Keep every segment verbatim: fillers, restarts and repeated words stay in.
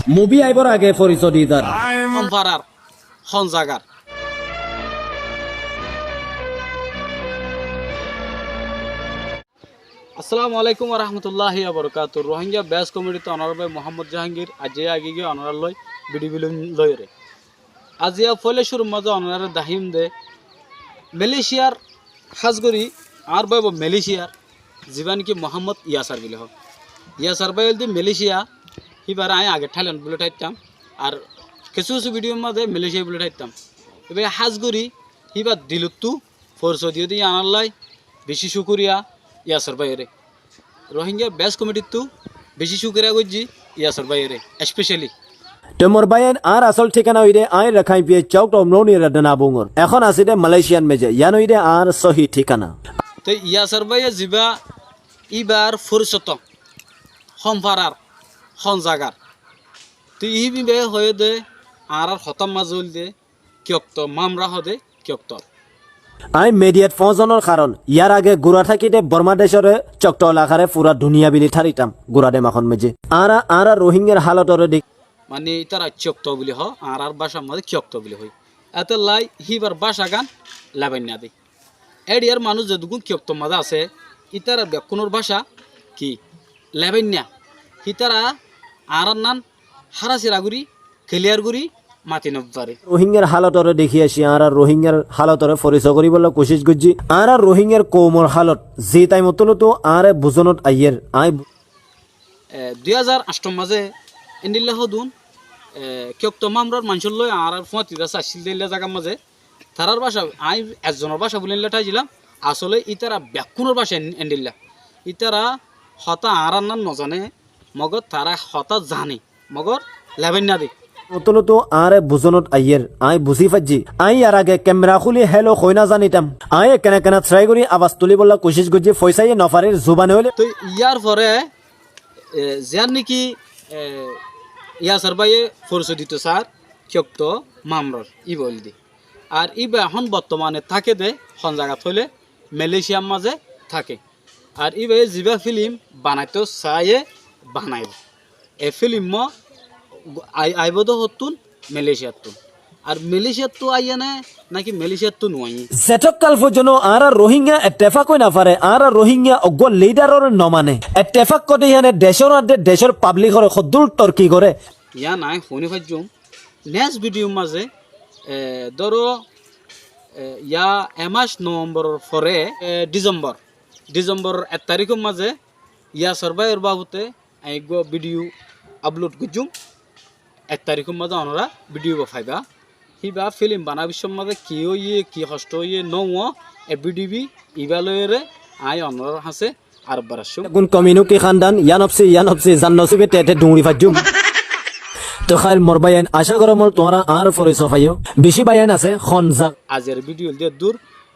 Mubi aibor age foriso di dar. Hon farar, hon zagar. Assalamu alaikum warahmatulláhi wabarakátuhu. Rohingya best comedy to onorar bái Muhammad Jahangir, aijja agi giyé onorar loi video loi, loiyore. Aijja foila cúrur mazé onorare daháiyum de Malaysiar, hás gorí añár bái bo Malaysiar, zibá niki Muhammad Yasar buli hoó. Yasar bái óilde Malaysia, híbare añí age Thailand buli thaittam, ar kessú kessú video mazé Malaysia buli thaittam. Ibá hás gorí híbar dilottú foriso diyé de yíanollá beci cúkuriya Yasar báiyore. Rohingya best comedy ttú beci cúkuriya goijjí Yasar báiyore, especially. Te mor báiyain, añár asól thíkana óilde añí Rakháin piyé Chowkthao Mroni Radana Bungor. Ehón así de Malaysiar mazé, yián óilde añár sóhi thíkana. Te Yasar báiye zibá íbar foriso to, hon farar, hon zagar. Te íba hoiyé de añárar hotár mazé óilde Kyokto Mamra hoó de Kyokto. Añí midiyat foóñsonor haron, yar age gura tákite Borma decóre Chokto elakare fura duniya buli tháritam, gura demahón mazé. Añára, añára Rohingyar hálotore dek- Mani ítara Chokto buli hoó, añárar bácar mazé Kyokto buli hoó. Etollá híbar bácagán lebainna de. Eriyar manúic zedún Kyoktor mazé asé, ítarar bekkúnor báca ki? Lebainna. Hítara añárar nan hára sira gorí, kiliyar gorí mati nofaré. Rohingyar hálotore dekí aiccé, añára Rohingyar hálotore foriso goríbolla kucíc goijjí. Añára Rohingyar koumor hálot, ze thaimottú lotu añáre buzonot aiyér, añí bu- E, dui házar añctor mazé endilla hodún, e, Kyokto Mamrar maincór loi añárar fúañti dasa accíl de endilla zagar mazé, tarár báca, añí ezzonor báca buli endilla tháizilam, asóle ítara bekkúnor báca en-, endilla. Ítara hotá añárar nan nozané, mogor tará hotá zane, mogor lebainna de. Motolotu añáre buzonot aiyér, añí buzí faijjí. Añí yar age kemera kúli hélo hoói nozanitam. Añí ekkena ekkena trai gorí abas tulíbolla kucíc goijjí, foisá ye nofarér, zubane óile. Toi yar fore, e, ziyán niki, e, Yasar báiye foriso dito sar, Kyokto Mamrar, íba óilde. Ar íba ehón bottomane táke de hon zagat hoilé Malaysiar mazé táke. Ar íbaye zibá filim banaito saáiye banaibó. E filim ai-, aibó de hottún? Malaysiattún. Ar Malaysiattú aiyé né, náki Malaysiattú nuaiyé? Zetókkal foijjonto añára Rohingya ettefak ói nofaré, añára Rohingya eggúa lidaroré nomane. Ettefak hoó de yíane decór adde decór pablikore hoddúr torki goré. Yían añí hoóni faijjúm. Next video mazé, e, dóro, e, yá e mac Novemboror fore, e, Disembor. Disembor ek tarikór mazé Yasar báiyor babute añí eggúa video upload goijjúm. Ek tarikór mazé onorá video ibá faiba. Híba filim banabiccór mazé ki óiye, ki hoctó óiye, nouwó, e video ibá loiyóre añí onorár hañsé Ar barasum. Gun kominu ki khandan, ya nofsi, ya nofsi, zan nosibe te te dungri fajjum. To khair mor báiyain, acá gorí mol tuáñra añár foriso faiyó. Beci báiyain asé, hon za. Aziyar video de dur,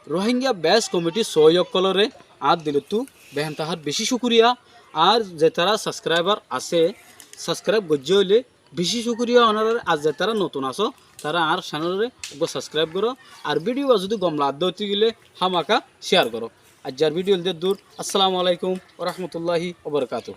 Rohingya best comedy show ókkolore añár dilottú behéntahat beci cúkuriya. Ar zetará subscriber asé, subscribe goijjé óile beci cúkuriya onorar. Ar zetará notun asó, tará añár channel ore eggúa subscribe goró. Ar video ba zudi gom lagedde óite gile hámaka share goró. Aziyar video de dur. Assalamu alaikum wa rahmatullahi wa barakatuhu.